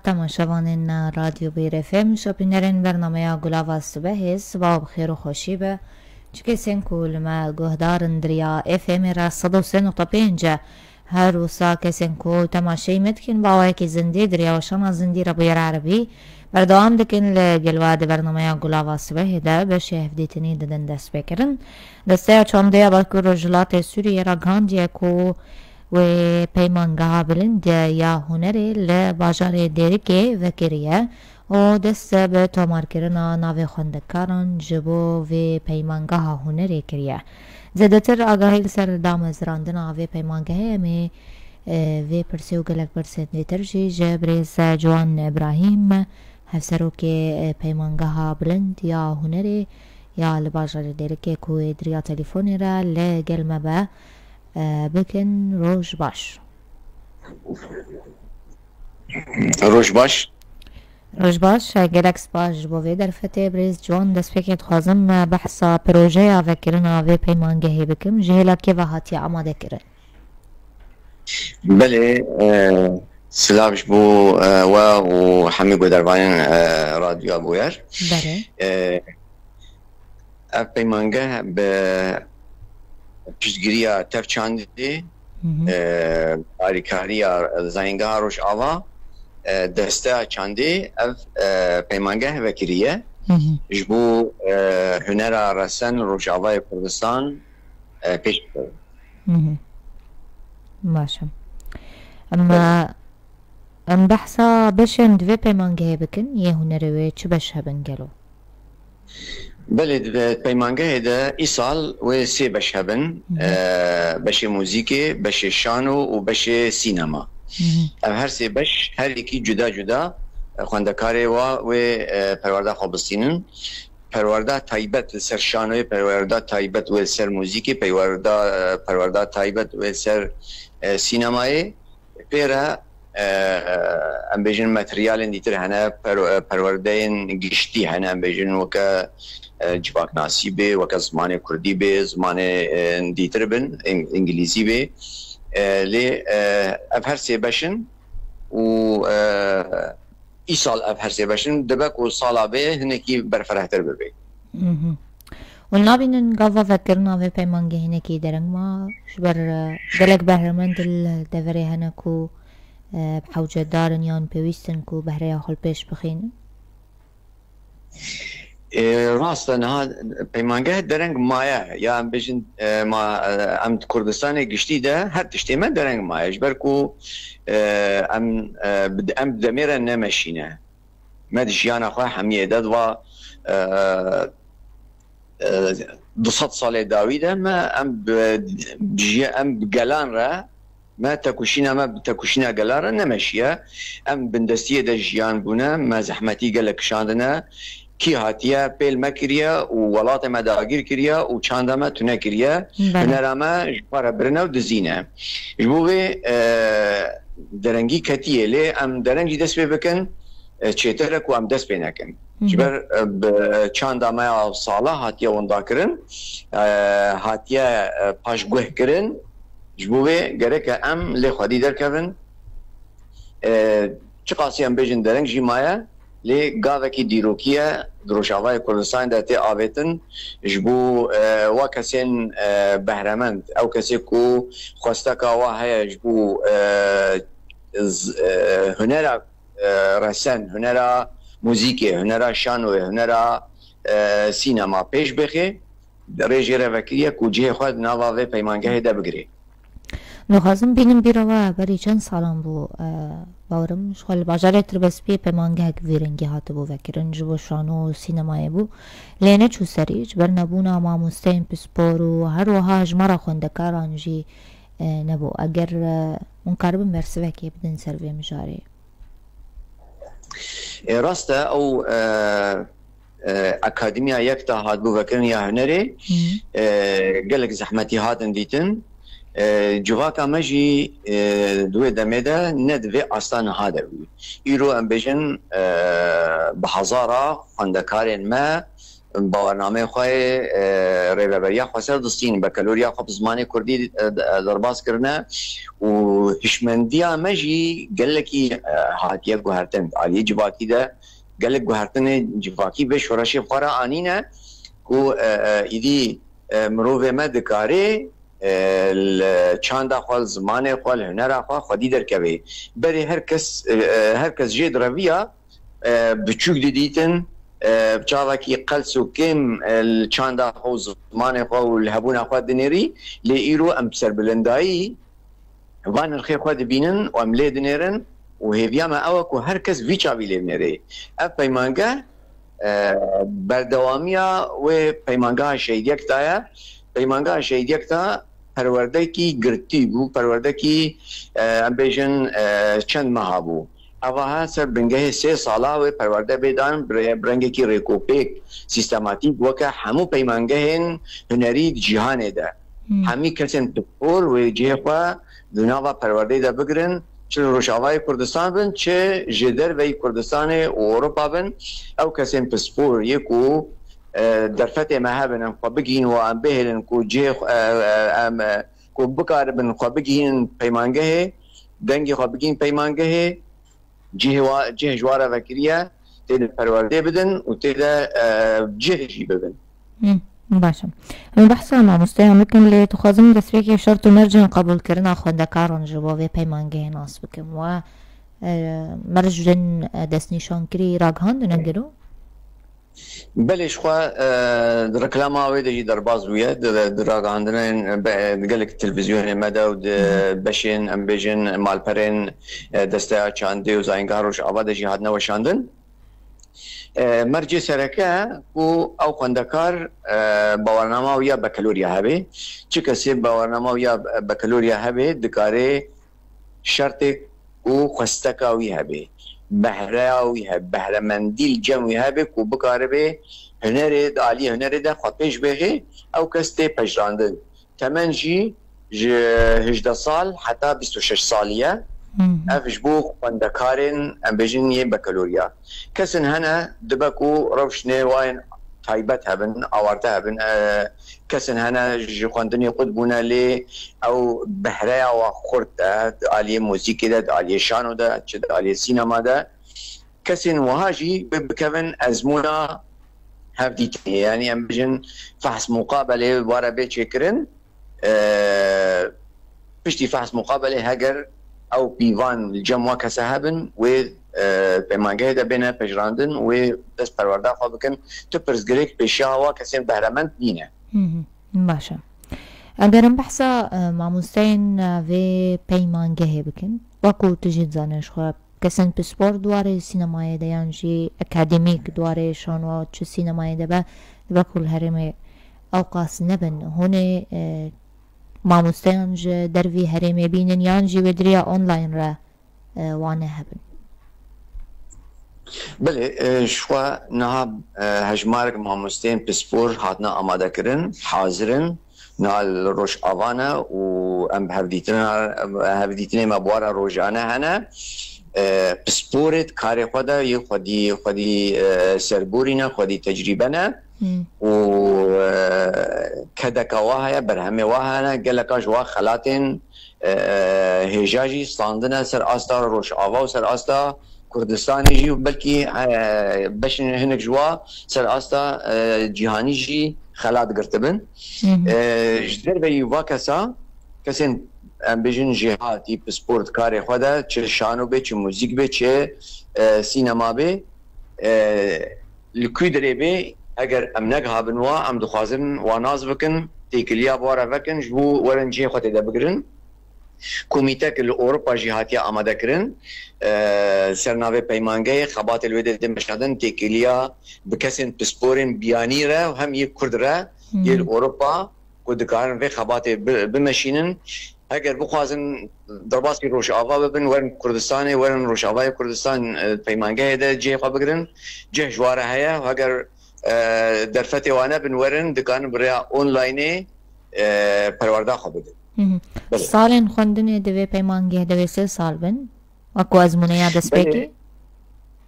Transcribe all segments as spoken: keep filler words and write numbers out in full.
Temaşevanên Radyo Bêr F M, şopînerên bernameya Gulava Sibehê, siba bi xêr û xweşî be. Çi kesên ku li me guhdar in di riya F M'ê re sed û sê nokta pênc e, her wisa kesên ku temaşeyî me dikin, bi awayekî zindî di riya weşana zindî re bûyera erebî berdewam dikin. Li gel we di bernameya Gulava Sibehê de beşê hevdîtinî didin destpêkirin. Desteya Çandê ya Bakur Rojhilatê Sûriyê ragihandiye ku wê peymangeha bilind ya hunerê li bajarê Dêrikê vekiriye û dest bi tomarkirina navê xwendekaran ji bo vê peymangeha hunerê kiriye. Zêdetir agahî li ser damezrandina vê peymangehê em ê, e, vê pirsê û gelek pirsên dîtir jî ji birêz Ciwan Îbrahîm, hevserokê, e, peymangeha bilind ya hunerê ya li bajarê Dêrikê ku wê di riya telefonê re li gel me be, e, bikin. Roj baş. Roj baş. Roj baş, gelek spas ji bo vê derfetê. Birêz Ciwan, destpêkê dixwazim, e, behsa projeya vekirina vê peymangehê bikim. Ji hêla kê ve hatiye amadekirin? Belê, e, silav ji bo, e, we û hemî guhdarvanên, e, Radyoya Bûyer. Belê. E, ev peymangeh bi piştgiriya Tev Çandê, Hı hı. e, alîkariya Zayîngeha Rojava, e, Desteya Çandê ev, e, peymangeh vekiriye Hı hı. ji bo, e, hunera resen Rojavayê Kurdistan, e, pêş bikeve. Hı hı. Baş e. Em, Belê. em behsa beşên di vê peymangehê bikin, yê hunerê wê çi beş hebin gelo? Belê, di peymangehê de îsal wê sê beş hebin. Hı hı. E, beşê muzîkê, beşê şano û beşê sînema. Hı hı. Ev her sê beş, her yekî cuda cuda, e, xwendekarê wa wê, e, perwerda xwe bistînin. Perwerda taybet li ser şanoyê, perwerda taybet wê li ser muzîkê, perwerda, e, perwerda taybet wê li ser, e, sînemayê. Pê re, e, em bêjin materyalên dîtir hene, per-, e, perwerdeyên giştî hene, em bêjin weke, e, civaknasî bê, weke zimanê kurdî bê, zimanê, e, dîtir bin, îng-, îngilîzî bê. E, lê, e, ev her sê beş in û, e, îsal ev her sê beş in, dibe ku sala bê hinekî berfirehtir bibe. Mhm. Hûn nabînin gava vekirina vê peymangehê hinekî dereng ma? Ji ber, e, gelek behremend li deverê hene ku, e, bi hewcedar in yan pêwîst in ku behreya xwe li pêş bixînin? E, rast e, niha peymangeh dereng maye. Ya em bêjin, e, ma, e, em di Kurdistanê giştî de her tiştê me dereng maye. Ji ber ku, e, em, e, bi, em bi demê re nemeşîne. Me di jiyana xwe hemiyê de di va, e, e, du sed salê dawî de me em bi, bi jiya-, em bi gelan re, me tekoşîna me bi tekoşîna gelan re nemeşiye. Em bindestiyê de jiyan bûne, me zehmetî gelek kişandine. Kî hatiye pêl me kiriye û welatê me dagîr kiriye û çanda me tune kiriye. Belê. Hunera me ji xwe re birine û dizîne. Ji bo vê, e, derengî ketiye lê em dereng jî dest pê bikin, e, çêtir e ku em dest pê nekin. Hı hı. Ji ber, e, bi çanda me ya sala hatiye windakirin, e, hatiye, e, paşguhkirin. Ji bo vê gereke em lê xwedî derkevin. E, çiqasî em bêjin dereng jî maye, lê gavekî dîrokî ye, di Rojavayê Kurdistanê de tê avêtin. Ji bo, e, wa kesên, e, behremend, ew kesê ku xwesteka wa heye ji bo, e, z-, e, hunera, e, resen, hunera muzîkê, hunera şanoyê, hunera, e, sînema pêş bixê, rê jê re vekiriye ku cihê xwe di nava vê peymangehê de bigirê. Dixwazim bînim bîra we berî çend salan bû, e, bawerim ji xwe li bajarê Tirbespiyê peymangehek vî rengî hatibû vekirin, ji bo şano û sînemayê bû. Lê neçû serî, ji ber nebûna mamosteyên pispor û her wiha hejmara xwendekaran jî, e, nebû. Eger, e, hûn karibin bersivekê bidin ser vê mijarê. E, rast e, ew, e, e, Akademiya Yekta hatibû vekirin ya hunerê, Hı. e, gelek zehmetî hatin dîtin. E, civaka me jî, e, di wê demê de ne di vê asta niha de bû. Îro em bêjin, e, bi hezara xwendekarên me, bawernameyê xwe yê, e, rêveberiya xweser distînin, bekaloriya xwe bi zimanê kurdî, e, de-, e, derbas kirine û hişmendiya me jî gelekî, e, hatiye guhertin. Aliyê civakî de gelek guhertinê civakî vê şoreşê bi xwe re anîne ku, e, e, îdî, e, mirovê me dikarê, e, li çanda xwe, li zimanê xwe, li hunera xwe xwedî derkeve. Berê her kes, e, e, her kes jê direviya, e, biçûk didîtin, e, bi çavekî qels û kêm, e, li çanda xwe û zimanê xwe û li hebûna xwe dinêrî, lê îro em bi serbilindayî van nirxê xwe dibînin û em lê dinêrin û hêviya me ew e ku her kes vî çavî lê binêrê. Ev peymangeh, e, berdewamiya wê peymangeha Şehîd Yekta ye. Peymangeha Şehîd Yekta perwerdekî girtî bû, perwerdekî, e, em bêjin, e, çend meha bû. Eva her ser bingehê sê sala wê perwerde bê dan, bi rê-, bi rengekî rêkopêk, sîstematîk, weke hemû peymangehên hunerî di cîhanê de. Hmm. Hemî kesên pispor wê cihê xwe di nava perwerdeyê de bigirin, çi li Rojavayê Kurdistan bin, çi ji derveyî Kurdistanê û Ewropa bin, ew kesên pispor yê ku, e, derfetê me hebin, em xwe bigihîn û em bihêlin ku cihê xwe, e, e, em, e, ku bikaribin xwe bigihînin peymangehê, dengê xwe bigihîn peymangehê, cihê wa, cih ji wa re vekiriye, tê de perwerdê bidin û tê de, e, cih jî bibin. Hmm, baş e. Em behsa mamosteyan bikin, lê dixwazim destpêkê şert û mercên qebûlkirina xwendekaran ji bo vê peymangehê nas bikim. We, e, mercên, e, destnîşankirî ragihandine gelo? Belê, ji xwe, e, di reklama wê de jî derbas bûye, di, di ragihandinên, e, be-, di gelek televîzyonê me de û di Hı hı. beşên, em bêjin, malperên, e, Desteya Çandê û Zayîngeha Rojava de jî hatine weşandin. E, mercê sereke ku ew xwendekar, e, bawernama wî ya bekaloriya hebe. Çi kesê bawernama wî ya bekaloriya hebe, dikare şertê ku xwesteka wî hebe, behreya wî hebe, behremendî li cem wî hebe ku bikaribe hunerê, di aliyê hunerê de xwe pêş bêxê, ew kes tê pejirandin. Temen jî ji hejdeh sal heta bîst û şeş salî ye. Hı hı. Ev ji bo xwendekarên, em bêjin, yê bekaloriya. Kesên hene dibe ku rewşnê wa yên taybet hebin, awarte hebin, e, kesên hene ji xwendinê qut bûne, lê ew behreya wa xurt e, di aliyê muzîkê de, di aliyê şano de, çi di aliyê sînema de. Kesên wiha jî bi-, bikevin ezmûna hevdîtinê, yanî em bijin fehs muqabelê ware bê çêkirin. E, piştî fehs muqabelê heger ew pîvan li cem wa kese hebin, wê, e, peymangehê de bêne pejirandin, wê dest perwerda xwe bikin. Tu pirsgirêk pêşiya wa kesên behremend nîne. Hı hı. Baş e. Eger em behsa, e, mamosteyên, e, vê peymangehê bikin, wekû tu jî dizanî ji xwe, kesên pispor di warê sînemayê de yan jî akademîk di warê şano çi sînemayê de be, dibe ku li herêmê ewqas nebin. Hûn ê, e, mamosteyan ji dervî herêmê bînin yan jî wê di riya online re, e, wane hebin? Belê, e, ji xwe niha, e, hejmarek mamosteyên pispor hatine amadekirin, hazir in. Niha li Rojava ne û em bi hevdîtina, hevdîtinê me bi wan re rojane hene. E, pisporê di karê xwe de yê xwedî, xwedî, e, serborî ne, xwedî tecrîbe ne. Hmm. Û, e, kedeka wa heye, berhemê wa hene, geleka ji wa xelatên, e, hêja jî standine ser asta Rojava û ser asta Kurdistanê jî û belkî, e, beşên hinek ji wa ser asta, e, cîhanî jî xelat girtibin. Hı hı. E, ji derveyî va kesa, kesên, em bêjin, jêhatî pispor di karê xwe de, çi şano bê, çi muzîk bê, çi, e, sînema bê, e, li ku derê bê, eger em negihabin wa, em dixwazin wa nas bikin, têkiliya bi wa re vekin, ji bo werin cihê xwe tê de bigirin. Komîtek li Ewropa jî hatiye amadekirin. E, ser navê peymangehê xebatê li wê de tê meşandin, têkiliya bi kesên pisporên biyanî re û hem yê Kurd re, Hmm. yê li Ewropa ku dikarin vê xebatê bi-, bimeşînin. Heger bixwazin derbasî Rojava bibin, werin Kurdistanê, werin Rojavayê Kurdistan, e, peymangehê de cihê xwe bigirin. Cih ji wa re heye. Heger, e, derfetê wan nebin werin, dikarin bi rêya onlineê, e, perwerda xwe bidin. Hı hı. Belê. Salên xwendinê di vê peymangehê de wê sê sal bin? Wekû ezmûneya destpêkê? Belê.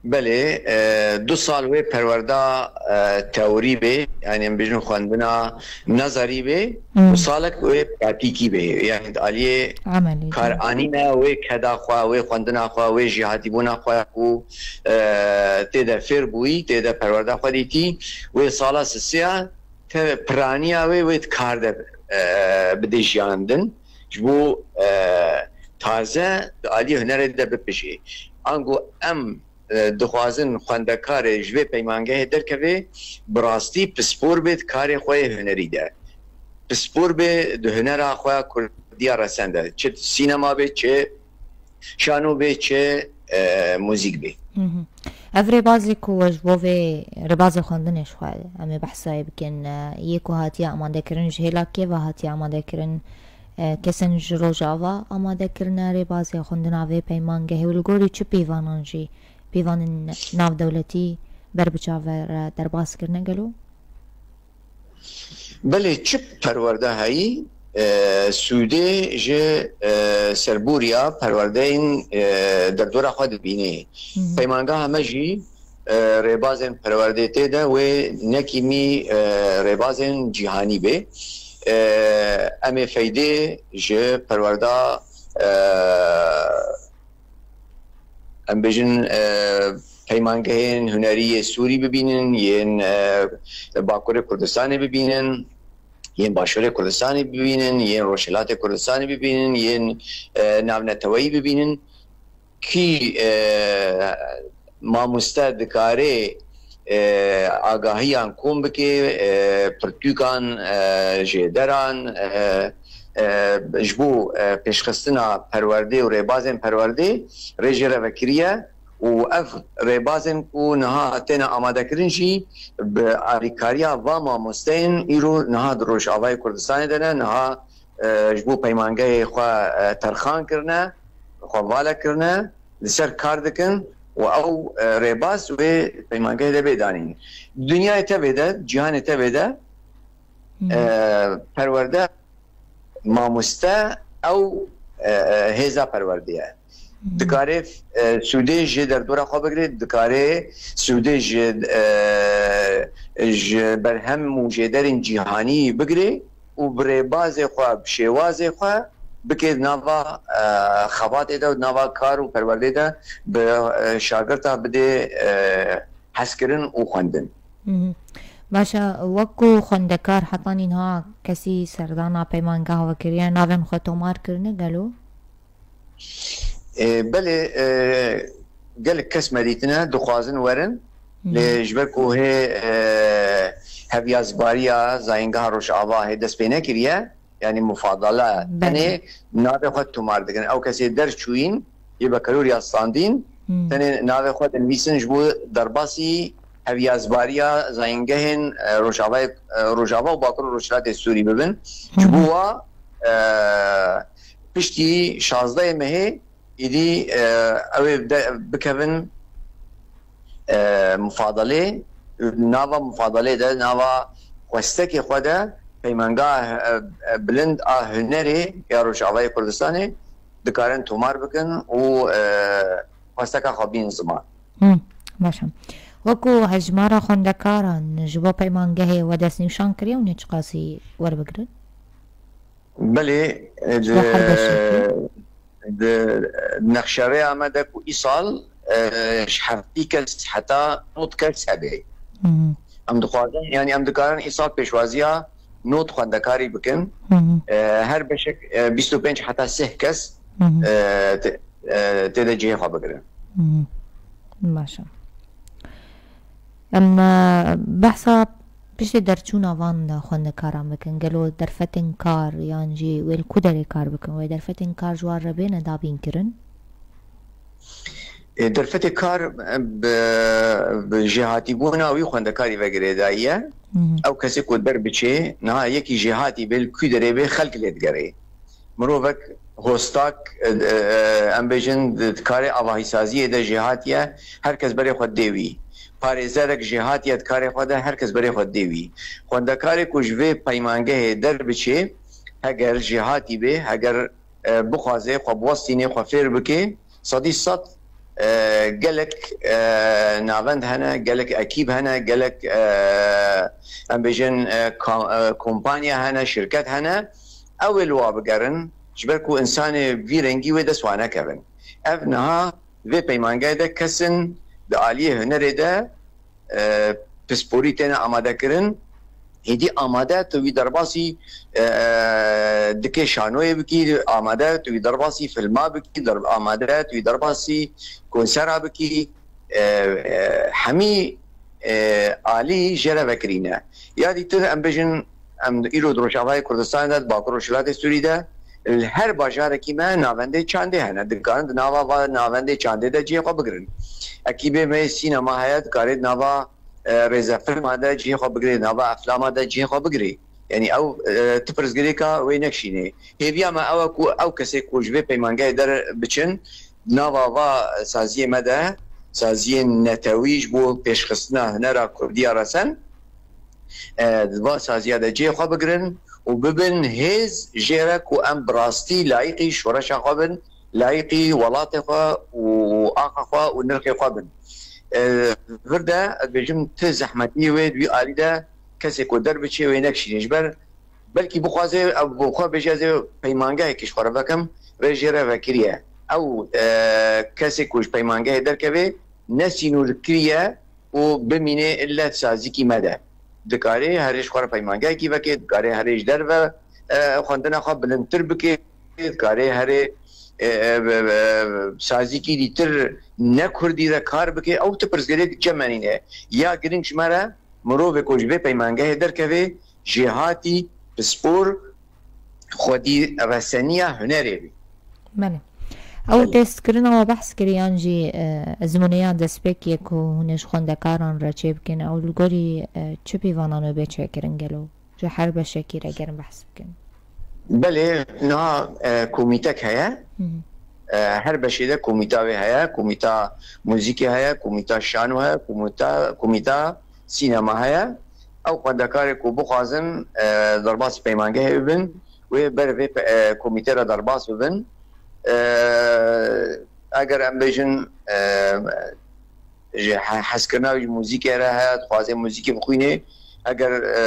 Belê, e, du sal wê perwerda, e, teorî bê, yani em bijin xwendina nazarî bê, Hmm. û salek wê pratîkî bê, yani di aliyê Emelî, karanîna wê keda xwe, wê xwendina xwe, wê jêhatîbûna xwe ku, e, tê de fêr bûyî, tê de perwerda xwe dîtî, wê sala sisiya te piraniya wê, wê di kar de, e, bidê jiyan din. Ji bo, e, taze di aliyê hunerê de bipijê. Ango em, e, dixwazin xwendekarê ji vê peymangehê derkeve, bi rastî pispor bê di karê xwe yê hunerî de. Pispor bê di hunera xwe kurdiya resen de. Çi sînema bê, çi şano bê, çi, e, muzîk bê. Mhm. Ev rêbazê ku we ji bo vê rêbazê xwendinê ji xwe em ê behsa wê bikin, e, yê ku hatiye amadekirin ji hêla kê ve hatiye amadekirin, e, kesên ji Rojava amade kirine rêbazê xwendina vê peymangehê û li gorî çi pîvanan jî, pîvanên navdewletî ber bi çav re derbas kirine gelo? Belê, çi perwerde heyî, e, sûdê ji, e, serbûriya perwerdeyên, e, derdora xwe dibînê. Hı hı. Peymangeha me jî, e, rêbazên perwerdê tê de wê nekîmî, e, rêbazên cîhanî bê. E, em ê feydê ji perwerda, e, em bêjin, e, peymangehên hunerî yê Sûrî bibînin, yên, e, Bakurê Kurdistanê bibînin, yên Başûrê Kurdistanê bibînin, yên Rojhilatê Kurdistanê bibînin, yên, e, navneteweyî bibînin. Kî, e, mamoste dikarê, e, agahiyan kom bike, e, pirtûkan, e, jêderan, e, e, ji bo, e, pêşxistina perwerdê û rêbazên perwerdê rê jê re vekiriye û ev rêbazên ku niha têne amadekirin jî bi alîkariya va mamosteyên îro niha di Rojavayê Kurdistanê de ne, niha, e, ji bo peymangehê xwe, e, terxan kirine, xwe vale kirine, li ser kar dikin û ew, e, rêbaz wê peymangehê de bê danîn. Dinyayê tevê de, cîhanê tevê de, Hmm. e, perwerde, mamoste ew, e, e, hêza perwerdê ye. Hmm. Dikare, e, sûdê ji derdora xwe bigire, dikare sûdê ji, e, ji berhem û jêderên cîhanî bigire û bi rêbazê xwe, bi şêwazê xwe bike di nava, e, xebatê de û di nava kar û perwerdê de bi, e, şagirta bidê, e, hezkirin û xwendin. Mhm. Baş e, wek ku xwendekar heta nîha kesî serdana peymangeha we kiriye, navên xwe tomar kirine gelo? E, belê, e, gelek kes me dîtine, dixwazin werin. Mhm. Lê ji ber ku hê, e, hevyazbariya Zayîngeha Rojava hê dest pê nekiriye, yanî mufadala, Belê. tenê navê xwe tomar dikin. Ew kesê derçûyîn, yê bekelûriya standîn, Hmm. tenê navê xwe dinivîsin ji bo derbasî hevyazbariya zayîngehên, e, Rojavayê, e, Rojava û Bakur û Rojhilatê Sûrî bibin. Ji bo Hmm. wa, e, piştî şazdehê mehê êdî, e, ew ê de, bikevin, e, mufadalê, nava mufadalê de, nava xwestekê xwe de, peymenga, e, e, bilind a hunerê ya Rojavayê Kurdistanê dikarin tomar bikin û, e, xwesteka xwe bîn ziman. Hmm, baş e. Wekû hejmara xwendekaran ji bo peymangehê we destnîşan kiriye û nê çiqasî werbigirin? Belê, e, Ji bo her beşekî? di, di nexşerêya me de ku îsal, e, ji heftî kes heta nod kes hebe. Hı hı. Em dixwazin, yani em dikarin îsal pêşwaziya nod xwendekarî bikin. Hı hı. E, her beşek, e, bîst û pênc heta sih kes, Hı hı. e, te-, e, tê de cihê xwe bigirin. Hı hı. Baş e. Em, e, behsa piştê derçûna van de xwendekaran bikin. Gelo derfetên kar yan jî wê li ku derê kar bikin? Wê derfetên kar ji wan re bêne dabînkirin? E, derfetê kar, e, bi, bi jêhatîbûna wî xwendekarî ve girêdayî ye. Hı hı. Ew kesê ku der biçê, niha yekî jêhatî bê, li ku derê bê, xelk lê digerê. Mirovek hostak, e, e, em bêjin, di, di karê avahîsaziyê de jêhatî ye, her kes berê xwe didê wî. Parêzerek jêhatî ye di karê xwe de, her kes berê xwe didê wî. Xwendekarê ku ji vê peymangehê derbiçê, heger jêhatî bê, heger, e, bixwaze xwe biwestînê, xwe fêr bike, sedî sed, e, gelek, e, navend hene, gelek ekîb hene, gelek, e, em bêjin, e, ka-, e, kompanya hene, şirket hene. Ew ê li wa bigerin, ji ber ku insanê vî rengî wê dest wa nekevin. Ev niha vê peymangehê de kesin di aliyê hunerê de e, pisporî têne amade kirin. Hêdî amade tu wî derbasî, e, dikê şanoyê bikî, amade tu wî derbasî filma bikî, der-, amade tu wî derbasî konsera bikî. E, e, hemî, e, alî jê re vekirî ne. Ya dîtir em bêjin, em îro di Rojavayê Kurdistanê de, di Bakur Rojhilatê Sûrî de, li her bajarekî me navendê çandê hene. Dikarin di nava va navendê çandê de cihê xwe bigirin. Ekîbê me yê sînema heye, dikarê di nava, e, rêzefilma de cihê xwe bigirê, di nava eflama de cihê xwe bigirê. Yanî ew, e, ti pirsgirêka wê nekişînê. Hêviya me ew e ku ew kesê ku ji vê peymangehê der biçin, nava va saziyê me de, saziyên netewî ji bo pêşxistina hunera kurdî ya resen, e, di va saziya de cihê xwe bigirin û bibin hêz jê re ku em bi rastî layîqî şoreşa xwe bin, layîqî welatê xwe û axa xwe û nirxê xwe bin. E, vir de ez bêjim ti zehmetiyê wê di wî alî de kesê ku derbiçê wê nekişîne. Ji ber belkî bixwaze ew bi xwe bêje ez ê peymangehekî ji xwe re vekim, rê jê re vekiriye. Ew, e, kesê ku ji peymangehê derkeve ne sînor kiriye û bimîne ille sazîkî me de. Dikarê herê ji xwe re peymangehekî veke, dikarê herê ji derve, e, xwendina xwe bilindtir bike, dikarê herê, e, e, e, sazîkî dîtir ne kurdî re kar bike. Ew ti pirsgirêk cemenîne. Ya girîng ji me re mirovê ku ji vê peymangehê derkeve, jêhatî, pispor, xwedî reseniya hunerê bî. Belê. Ew Belê. Testkirina we behs kir yan jî, e, ezmûneya destpêkê ku hûn ê ji xwendekaran re çêbikin, ew li gorî, e, çi pîvanan wê bê çêkirin gelo? Ji her beşekî re gerin behs bikin. Belê, niha, e, komîtek heye. Hı hı. E, her beşê de komîta wê heye, komîta muzîkê heye, komîta şano heye, komîta, komîta sînema heye. Ew xwendekarê ku bixwazin, e, derbasî peymangehê bibin, wê ber vê pe-, e, komîtê re derbas bibin. E, eger em bêjin, e, ji he-, hezkirina wî ji muzîkê re heye, dixwaze muzîkê bixwîne. Eger, e,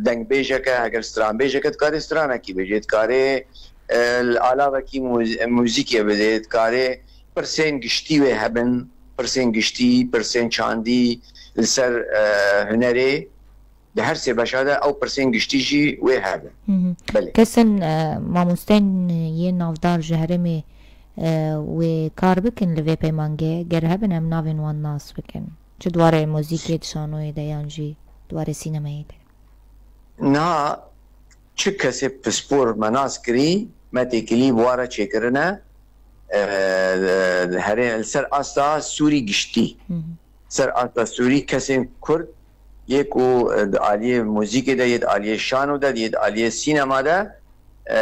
dengbêjek e, eger stranbêjek e, dikarê stranekî bêje, dikarê, e, li alavekî muz-, muzîkê bidê, dikarê pirsên giştî wê hebin, pirsên giştî, pirsên çandî li ser, e, hunerê. Di her sê beşa de ew pirsên giştî jî wê hebin. Hı hı. Belê. Kesin, e, mamosteyên yên navdar ji herêmê, e, wê kar bikin li vê peymangê, ger hebin em navên wan nas bikin. Çi di warê muzîkê, di şanoyê de yan jî di warê sînemayê de. Niha çi kesê pispor me nas kirî, me têkilî bi wa re çêkirine, e, e, herê li ser asta Sûrî giştî. Hı hı. Ser asta Sûrî kesên Kurd yê ku, e, di aliyê muzîkê de, yê di aliyê şano de, yê di aliyê sînema de, e,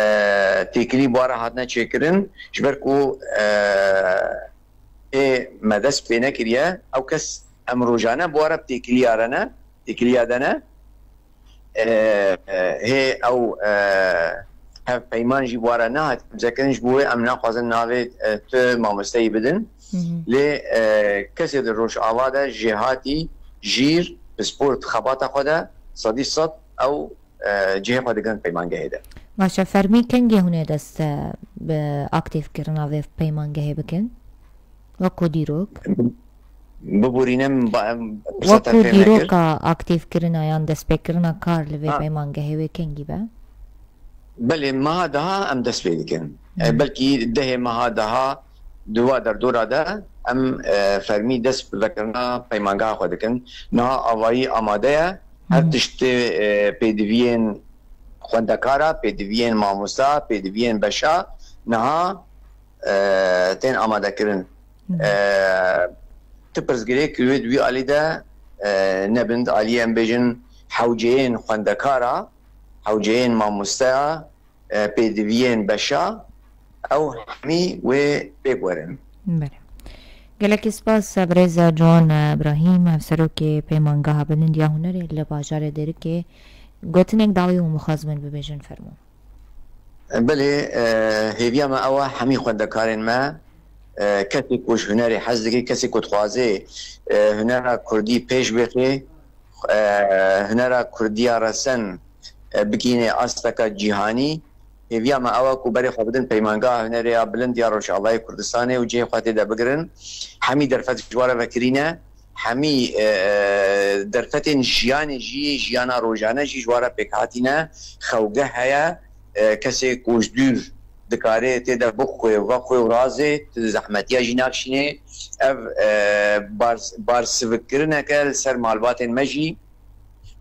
têkilî bi wa re hatine çêkirin, ji ber ku, e, ê me dest pê nekiriye, ew kes em rojane bi wa re bi têkiliya re ne, têkiliya de ne. E, e, hê ew, e, hevpeyman jî bi wa re nehat imzekirin, ji bo wê em naxwazin navê, e, tu mamosteyî bidin. Hı hı. Lê, e, kesê di Rojava de jêhatî, jîr, pispor di xebata xwe de sedî sed ew, e, cihê xwe digirin peymangehê de. Baş e, fermî kengê hûn ê dest, e, bi aktîfkirina vê peymangehê bikin? Wekû dîrok? Biborîne min ba-, em firseta Wekû fêr nekir. Dîroka aktîfkirina yan destpêkirina kar li vê Ha. peymangehê wê kengî be? Belê, meha daha em dest pê dikin. E, Hmm. Belkî dehê meha daha di wa derdora de em, e, fermî dest bi vekirina peymangeha xwe dikin. Niha avayî amade ye. Her Hmm. tiştê, e, pêdiviyên xwendekara, pêdiviyên mamosta, pêdiviyên beşa niha, e, tên amadekirin. Hmm. E, ti pirsgirêk wê di wî alî de, e, nebin, di aliyê em bêjin hewceyên xwendekara, hewceyên mamosteya, e, pêdiviyên beşa, ew hemî wê pêk werin. Belê. Gelekî spas, birêz Ciwan Îbrahîm, hevserokê Peymangeha Bilind ya Hunerê li bajarê Dêrikê. Gotinek dawî û mixwazin bibêjin, fermo. Belê, e, hêviya me ew e, hemî xwendekarên me, e, kesê ku ji hunerê hez dike, kesê ku dixwaze, e, hunera kurdî pêş bixe, e, hunera kurdiya resen, e, bigihîne asteka cîhanî. Hêviya me ew e ku berê xwe bidin Peymangeha Hunerê ya Bilind ya Rojavayê Kurdistanê û cihê xwe tê de bigirin. Hemî derfet ji we re vekirî ne. Hemî, e, e, derfetên jiyanê jî, jiyana rojane jî ji we re pêk hatîne. Xewgeh heye. E, kesê ku ji dûr dikare tê de bixwe, vexwe û razê, tu zehmetiya jî nakişînê. Ev, e, bar-, barsivikkirineke li ser malbatên me jî.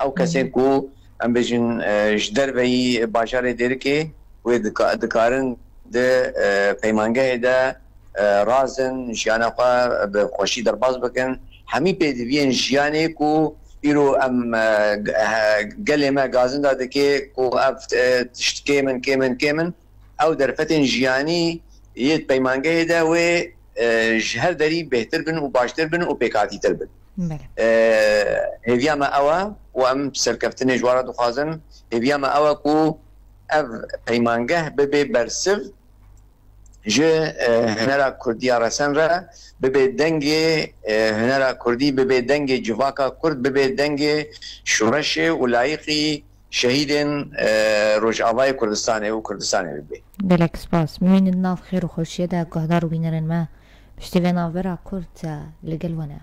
Ew kesên ku, em bêjin, e, ji derveyî bajarê Dêrikê wê dika-, dikarin di, e, peymangehê de, e, razin, jiyana xwe bi xweşî derbas bikin. Hemî pêdiviyên jiyanê ku îro em, e, g-, e, gelê me gazinda dike ku ev, e, tişt kêm in, kêm in, kêm in. Ew derfetên jiyanî yê peymangehê de wê, e, ji her derî bêhtir bin û baştir bin û pêkhatîtir bin. Belê. E, hêviya me ew e û em serkeftinê ji we re dixwazin. Hêviya me ew e ku ev peymangeh bibe bersiv ji, e, hunera kurdî ya resen re, bibe dengê, e, hunera kurdî, bibe dengê civaka kurd, bibe dengê şoreşê û layîqî şehîdên, e, Rojavayê Kurdistanê û Kurdistanê bibe. Gelek spas. Bimînin nav xêr û xweşiyê de guhdar û bînerên me. Piştî vê navbera kurt, e, li gel we ne.